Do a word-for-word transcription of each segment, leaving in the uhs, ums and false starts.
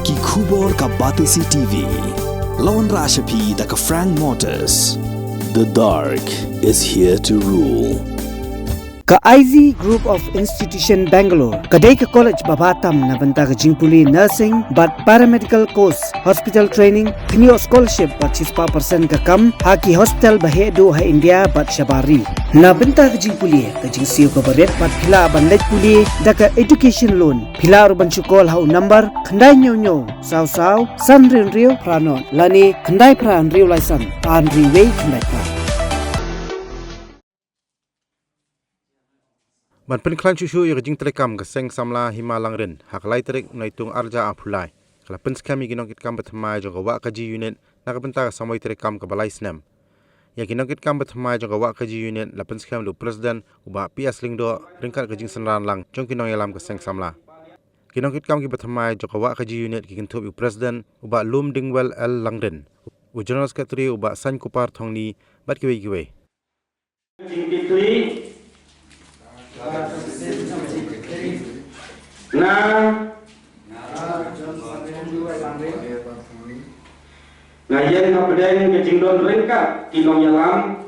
Ki khubor ka Batesi T V. La wanrah sha phi da ka Frank Motors. The dark is here to rule. Ka I Z Group of Institution Bangalore ka dei ka college ba bha tam na bynta ka jingpule nursing bad paramedical course, hospital training, pynïoh scholarship bad shispah percent ka kam ha ki hospital ba heh duh ha India bad shabar ri. Na bynta ka jingpule ka jingsiew kaba rit bad phi lah ban leit pule da ka education loan. Phi lah ruh ban shu call ha u number khyndai hynñiew hynñiew saw saw san hynriew hynriew phra nod lane khyndai phra hynriew lai san ar hynriew wei khyndai phra. Ban pynkhlaiñ shuh shuh ïa ka jingtrei kam ka seng samla Hima Langrin, ha ka lai tarik u Naitung arhajar arphew lai, ka la pynskhem ïa ki nongkitkam ba thymmai jong ka Wah Kaji Unit na ka bynta ka samoi trei kam kaba lai snem. Ïa ki nongkitkam ba thymmai jong ka Wah Kaji Unit la pynskhem da u President u Bah P S Lyngdoh ryngkat ka jingsynran lang jong ki nongïalam ka seng samla. Ki nongkitkam kiba thymmai jong ka Wah Kaji Unit ki kynthup ïa u President u Bah Lumdingwel L Langrin, u General Secretary u Bah Sainkupar Thongni bad kiwei kiwei. Jingkitkhlieh na, nga ïeng hapdeng ka jingdon ryngkat ki nongïalam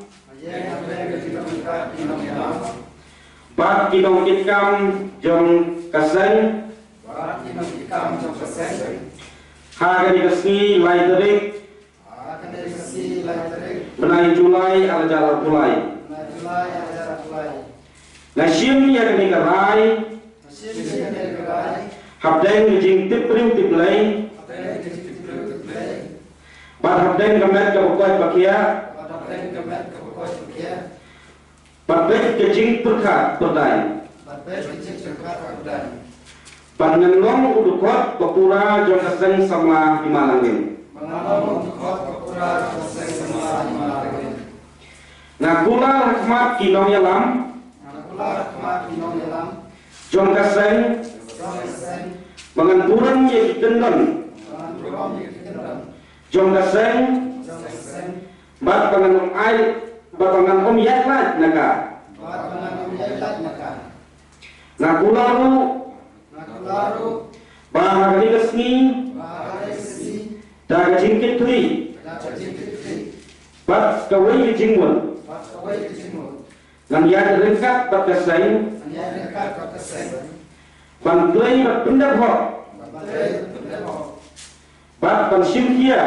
bad ki nongkitkam jong ka seng ha kane ka sngi lai tarik bnai July arhajar arphew lai. Nga shim ïa kane ka rai hapdeng ka jingtip briew tip Blei bad hapdeng ka met kaba koit ba khiah bad bad ka jingpyrkhat pyrdaiñ. Bad ngan long u dkhot ba pura jong ka seng samla Hima Langrin. Nga kular ha khmat ki nongïalam jong ka seng ba ngan burom ïa ki kyndon jong ka seng bad ba ngan ym ai, bad ba ngan ym ïaid lait na ka. Nga kular ruh ba ha kane ka sngi da ka jingkitkhlieh bad kawei ka jingmut ngan ïaid ryngkat bad ka seng ban trei bad pyndep hok bad ban shim khia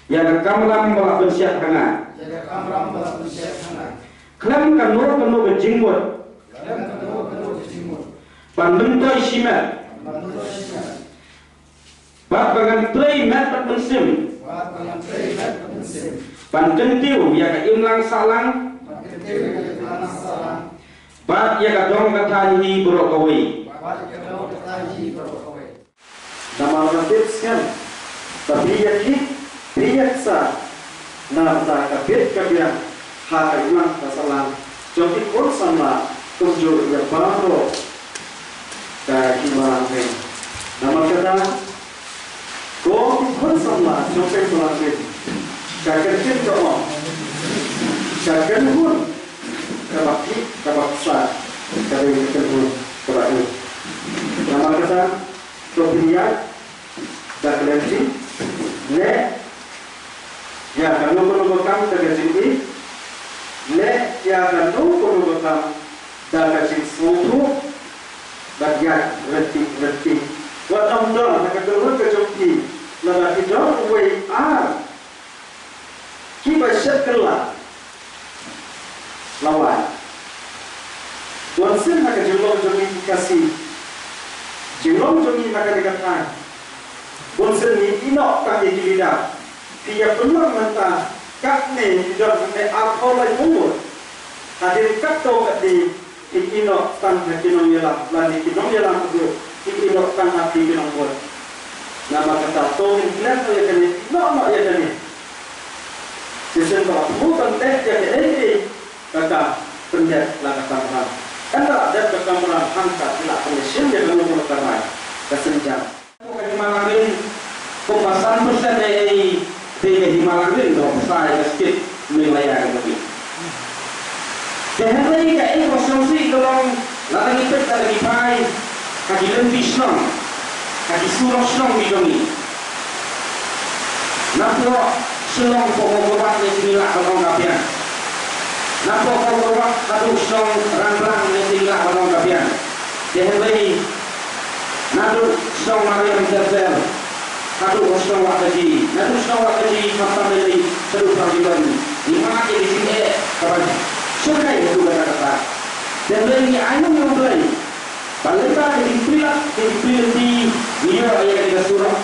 ïa ka kamram ba la pynshad ha nga khlem kano kano ka jingmut ban myntoi shimet bad ba ngan trei met bad mynsiem ban kyntiew ïa ka imlang sahlang bad ïa ka dong ka thaiñ hi baroh kawei. Namar nga tip skhem ba phi ïa kit, phi ïa ksah na ka bynta ka bit ka biang ha ka imlang ka sahlang jong ki khun samla kumjuh ïa baroh ka Hima Langrin. Namar kata ko ki khun samla jong ka Hima Langrin, ka kynhun ka ong, ka kynhun kaba kit kaba ksah ka dei ka kynhun kaba kit. Namar kata to pynïaid da ka lynti, leh ïa kano kano ka kam da ka jingïeit, leh ïa kano kano ka kam da ka jingsngewthuh, bad ïaid ryntih ryntih. Wat nym don ha ka kynhun ka jong phi lada ki don uwei ar kiba shet kylla. Lawai. Bunsien ha ka jinglong jong ngi ki Khasi, jinglong jong ngi na kane ka thaiñ, bunsien ngi ïehnoh tang ïa ki leader. Phi ïa pynlong mynta katne ki don hangne arphew lai ngut. Hadien katto katne phi ïehnoh tang ha ki nongïalam, lane ki nongïalam ruh ki ïehnoh tang ha phi ki nongbud. Namar kata to ngin klet noh ïa kane, ïehnoh noh ïa kane. Shisien ba phi ban leh ïa kaei kaei ka kam, pyndep la ka kamram. Ynda la dep ka kamram hangta phi lah ban shim ïa kano kano ka rai ka sienjam. Ka Hima Langrin, kumba san percent ei ei dei ka Hima Langrin, doh pisa ïa ka state Meghalaya ka jong ngi. Te hynrei kaei kaba sngewsih ka long, lada ngi peit lada ngi phai ha ki lynti shnong, Ka ki surok shnong ki jong ngi. Napoh Shillong, poh Mawkyrwat, ne ki ngi lah ban ong ka biang. Napoh Mawkyrwat haduh shnong Rangblang, ne ki ngi lah ban ong ka biang. Te hynrei naduh shnong Mariam Terter haduh shnong Wahkaji, naduh shnong Wahkaji khamtam lei shaduh Pharjulon, ngi mad ïa ka jingeh kaba shyrkhei haduh katta katta. Te hynrei ngi ainguh ïa U Blei ba lyngba ka jingpyllait, ka jingpyllait lynti, ngi ïoh ïa kane ka surok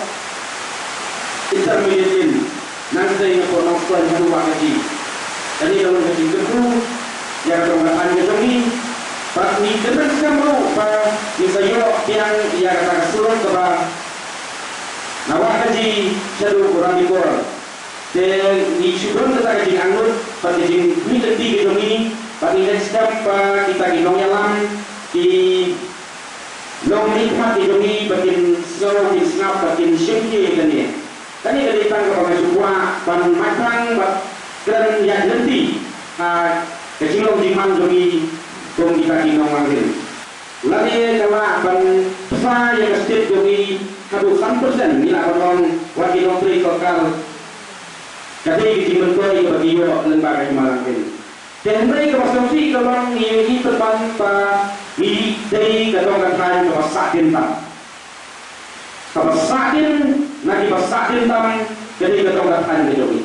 intermediate lane nangtei napoh Nongstoiñ haduh Wahkaji. Kane ka long ka jingkyrkhu ïa ka dong ka thaiñ ka jong ngi. Bad ngi kyrmen skhem ruh ba ngi sa ïoh biang ïa kata ka surok kaba na Wahkaji shaduh Ranikor. Te ngi shu don kata ka jingangnud bad ka jingmih lynti ka jong ngi, bad ngi ngeit skhem ba kita ki nongïalam, ki nongmihkhmat ki jong ngi ba kin sngew, kin sngap bad kin shim ïa kane. Kane ka dei tang kaba nga shu kwah ban mad tang bad kren ïaid lynti ha ka jinglong jingman jong ngi kum kita ki nongwang rim. Lane ka lah ban pynbha ïa ka state jong ngi haduh san percent, ngi lah ban ong, wat ki nongtrei sorkar, ka dei ka jingmyntoi kaba ngi ïoh lyngba ka Hima Langrin. Te hynrei kaba sngewsih ka long ngi ïohi pynban ba ngi dei ka dong ka thaiñ kaba sahdien tam. Kaba sahdien na kiba sahdien tam ka dei ka dong ka thaiñ ka jong ngi.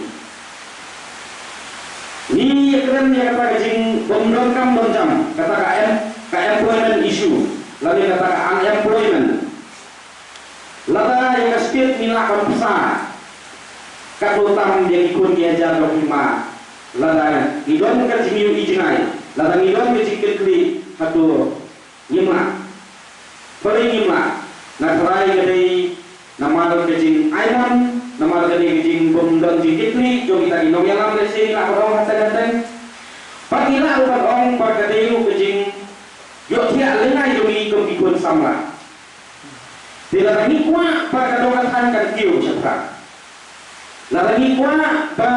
Ngi ïakren ïa kata ka jingbym don kam don jam, kata ka em, ka employment issue, lane kata ka unemployment. Lada ïa ka state ngi lah ban pynbha katno tam ïa ki khun ki hajar jong hima, lada ngi don ka jingïohi jngai, lada ngi don ka jingkitkhlieh, hato ngim lah? Balei ngim lah? Nga tharai ka dei namar ka jingaimon, namar ka dei ka jingbym don jingkitkhlieh jong kita ki nongïalam, lehse ngi lah ban ong hangtei hangtei. Bad ngi lah ruh ban ong ba ka dei ruh ka jingïohthiah lyngngai jong ngi kum ki khun samla. Te lada ngi kwah ba ka dong ka thaiñ kan kiew shaphrang, lada ngi kwah ba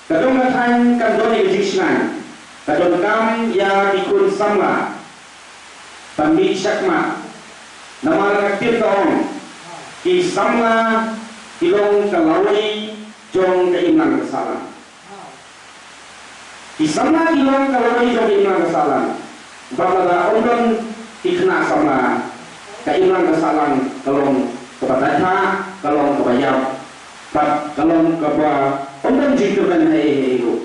ka dong ka thaiñ kan don ïa ka jingshngaiñ, ka donkam ïa ki khun samla ban mih shakhmat. Namar ka ktien ka ong, ki samla ki long ka lawei jong ka imlang ka sahlang. Ki samla ki long ka lawei jong ka imlang ka sahlang. Bad lada ym don ki khynnah samla, ka imlang ka sahlang ka long kaba dait, ka long kaba ïap, bad ka long kaba ym don jingkyrmen haei haei ruh.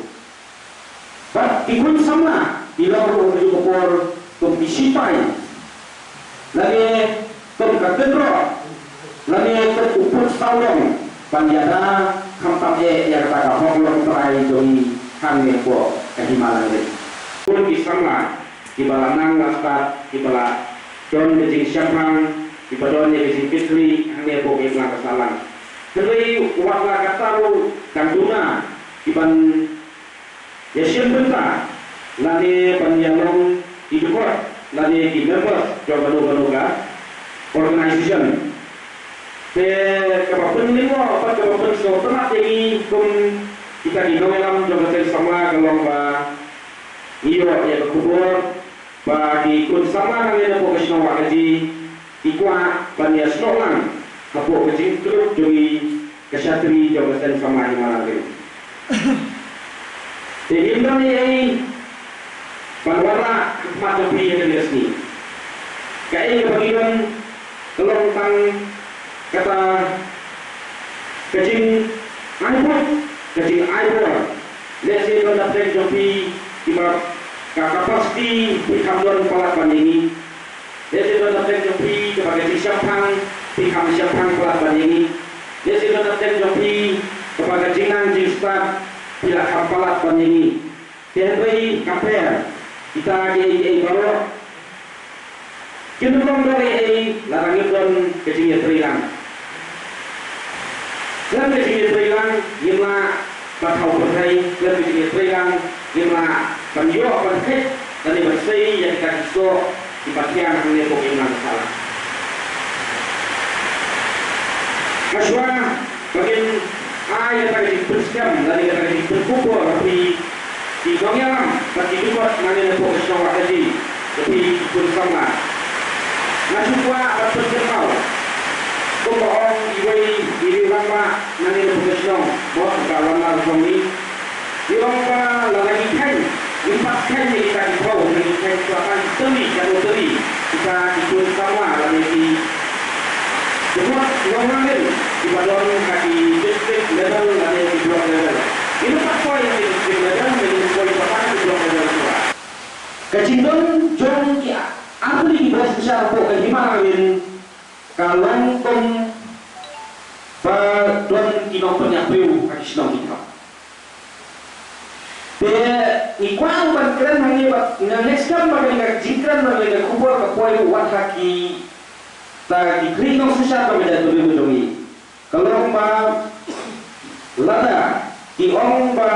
Bad ki khun samla ki long ruh ha kajuh ka por kum ki shipai, lane kum ka kynroh, lane kum u pud sawdong ban ïada, khamtam eh ïa kata ka hok longtrai jong ngi hangne hapoh ka Hima Langrin. Khun ki samla kiba la nang la stad, kiba la don ka jingshemphang, kiba don ïa ka jingkitkhlieh hangne hapoh ka imlang ka sahlang. Hynrei wat la katta ruh dang duna ki ban ïashim bynta lane ban ïalong ki dkhot lane ki members jong kano kano ka organization. Te kaba pynlyngngoh bad kaba pynsngewtynnat ïa ngi kum kita ki nongïalam jong ka seng samla ka long ba ngi ïoh ïa ka khubor ba ki khun samla hangne hapoh ka shnong Wahkaji ki kwah ban ïasnoh lang hapoh ka jingkyrduh jong ngi, ka shatri jong ka seng samla Hima Langrin. Te ngim don ei ei ban wanrah ha khmat jong phi ha kane ka sngi. Kaei kaba ngi don ka long tang kata ka jingaibud, ka jingaibor. Lehse don na pdeng jong phi kiba ka capacity phi kham don palat ban ïa ngi. Lehse don na pdeng jong phi kaba ka jingshemphang phi kham shemphang palat ban ïa ngi. Lehse don na pdeng jong phi kaba ka jingnang jingstad phi la kham palat ban ïa ngi. Te hynrei kam pher, kita kiei kiei baroh kin ym long dor ei ei lada ngim don ka jingïatreilang. Khlem ka jingïatreilang ngim lah ban thaw pyrthei, khlem ka jingïatreilang ngim lah ban ïoh ban kheit lane ban sei ïa kita ki soh kiba thiang hangne hapoh ka imlang ka sahlang. Hashwa ba ngin ai ïa kata ka jingpynskhem lane kata ka jingpynkup ha phi ki nongïalam bad ki dkhot nangne hapoh ka shnong Wahkaji, ïa phi ki khun samla, nga shu kwah ban pynkynmaw Bor ka wan mar jong ngi. Ngi ong ba lada ngi kheiñ, ngim pat kheiñ ïa kita ki phew, ngi kheiñ shuwa tang ki tylli, ki nongtylli, kita ki khun samla lane ki dkhot nongrangbah kiba don ha ki district level lane ki block level. Ngim pat poi ïa ki district level, ngim poi shuwa tang ki block level shuwa. Ka jingdon jong ki artylli ki bor synshar hapoh ka Hima Langrin ka long kum ba don ki nongpynïap briew ha ki shnong ki thaw. Te ngi kwah ban kren hangne ba nga ngeit skhem ba kane ka jingkren ba kane ka khubor ka poi ruh wat ha kita ki khlieh nongsynshar ba ka jaitbynriew ka jong ngi. Ka long ba lada ki ong ba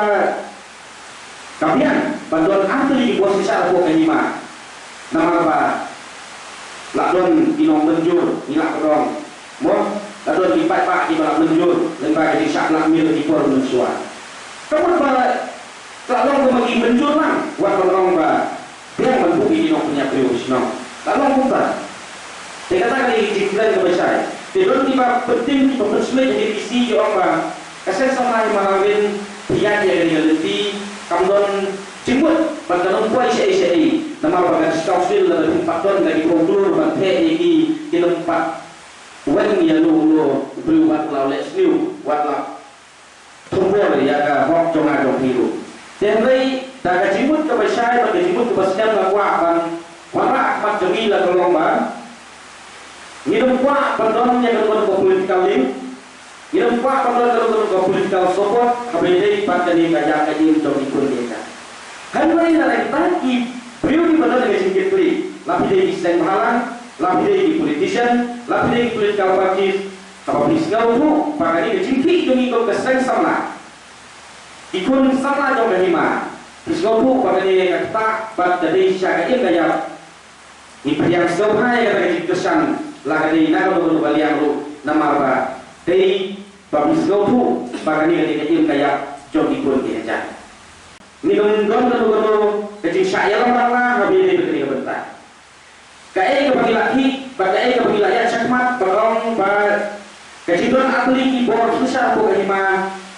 ka biang ban don artylli ki bor synshar hapoh ka Hima. Namar ba la don ki nongmynjur, ngi lah ban ong. Mo, la don ki paidbah kiba la mynjur lyngba ka jingshah blackmail ha ki por mynshuwa. Ka mut ba ka la long kumba ki mynjur lang, wat ban ong ba biang ban buh ïa ki nongpynïap briew shnong. La long kumta. Te kata ka dei ka jingkren kaba shai. Te don kiba pynthikna, kiba pynshlur ha ki B B C ki ong ba ka seng samla Hima Langrin phi ïaid ïa kane ka lynti, kam don jingmut bad kan ym poi shaei shaei. Namar ba ka District Council lada phim pat don da ki phew klur ban theh ïa ki, kin ym pat weng ïa uno uno u briew wat la u leh sniew, wat la thombor ïa ka hok jong nga jong phi ruh. Te hynrei da ka jingmut kaba shai bad ka jingmut kaba snem nga kwah ban wanrah ha khmat jong ngi la ka long ba ngim kwah ban don ïa kano kano ka political link, ngim kwah ban don ïa kano kano ka political support haba ïadei bad kane ka ïaid ka im jong ki khun ki kti. Hynrei lada kita ki briew kiba don ïa ka jingkitkhlieh, la phi dei ki seng bhalang, la phi dei ki politician, la phi dei ki political parties, haba phi sngewthuh ba kane ka jingkhih jong ngi kum ka seng samla, ki khun samla jong ka Hima, phi sngewthuh ba kane ka ktah bad ka dei sha ka im ka ïap, ngi pdiang sngewbha ïa kata ka jingkyrshan, la ka dei na kano kano ka liang ruh, namar ba dei ba phi sngewthuh ba kane ka dei ka im ka ïap jong ki khun ki kti. Ngim don kano kano ka jingshah ïalam bakla haba ïadei bad kane ka bynta. Kaei kaba ngi la khih bad kaei kaba ngi la ïaid shakhmat ban ong ba ka jingdon artylli ki bor synshar hapoh ka Hima,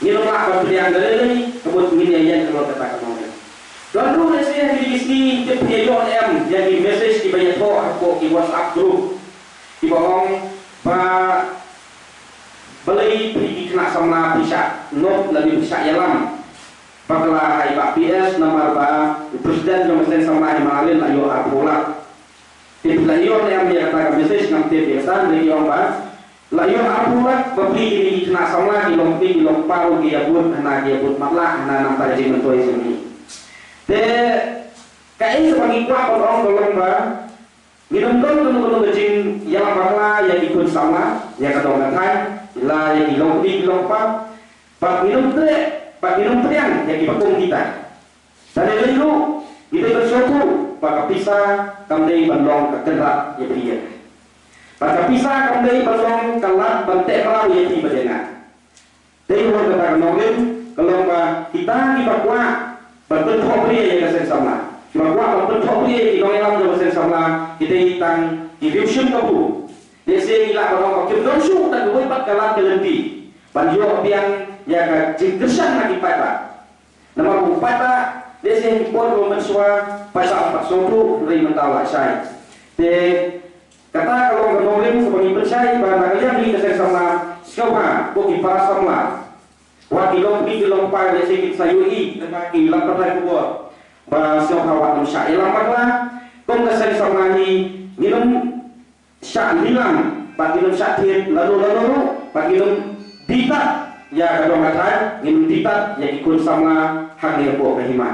ngin ym lah ban pdiang da lei lei, ka mut ngin ïa ïeng halor kata ka nongrim. Don ruh lehse ha kine ki sngi tip phi ïoh ne em ïa ki message kiba ïathoh hapoh ki WhatsApp group kiba ong ba balei phi ki khynnah samla phi shah nop lane phi shah ïalam bakla ha i Bah P S namar ba u President jong ka seng samla Hima Langrin la ïoh arphew lak. Te phi la ïoh ne em ïa kata ka message, ngam tip ïa kata, hynrei ki ong ba la ïoh arphew lak ba phi kine ki khynnah samla ki longkmie ki longkpa ruh ki ïabud hana, ki ïabud matlah hana namar ka jingmyntoi jong ngi. Te kaei kaba ngi kwah ban ong ka long ba ngin ym don kano kano ka jingïalam bakla ïa ki khun samla, ïa ka dong ka thaiñ, la ïa ki longkmie ki longkpa, bad ngin ym treh, bad ngin ym pdiang ïa kiba kum kita. Tang lei lei ruh ngi dei ban sngewthuh ba ka pisa kam dei ban long ka kynrad ïa phi ïa nga. Bad ka pisa kam dei ban long ka lad ban teh mraw ïa phi bad ïa nga. Dei halor kata ka nongrim ka long ba kita kiba kwah ban pynthohbria ïa ka seng samla, kiba kwah ban pynthohbria ïa ki nongïalam jong ka seng samla, ki dei tang ki riewshim kabu. Lehse ngi lah ban ong ba kim don shuh tang kawei pat ka lad ka lynti ban ïoh biang ïa ka jingkyrshan na ki paidbah. Namar ba u paidbah lehse ha ki por ba mynshuwa paidbah pat sngewthuh, hynrei mynta la shai. Te kata ka long ka nongrim kaba ngi pynshai ba na ka liang ngi ka seng samla, sngewbha ko ki para samla, wat ki longkmie ki longkpa lehse kin sa ïohi lyngba ki lad pathai khubor ba sngewbha wat nym shah ïalam bakla. Kum ka seng samla ngi, ngin nym shah lilang bad ngin nym shah thied lano lano ruh, bad ngin nym dih tad ïa ka dong ka thaiñ, ngin nym dih tad ïa ki khun samla hangne hapoh ka Hima.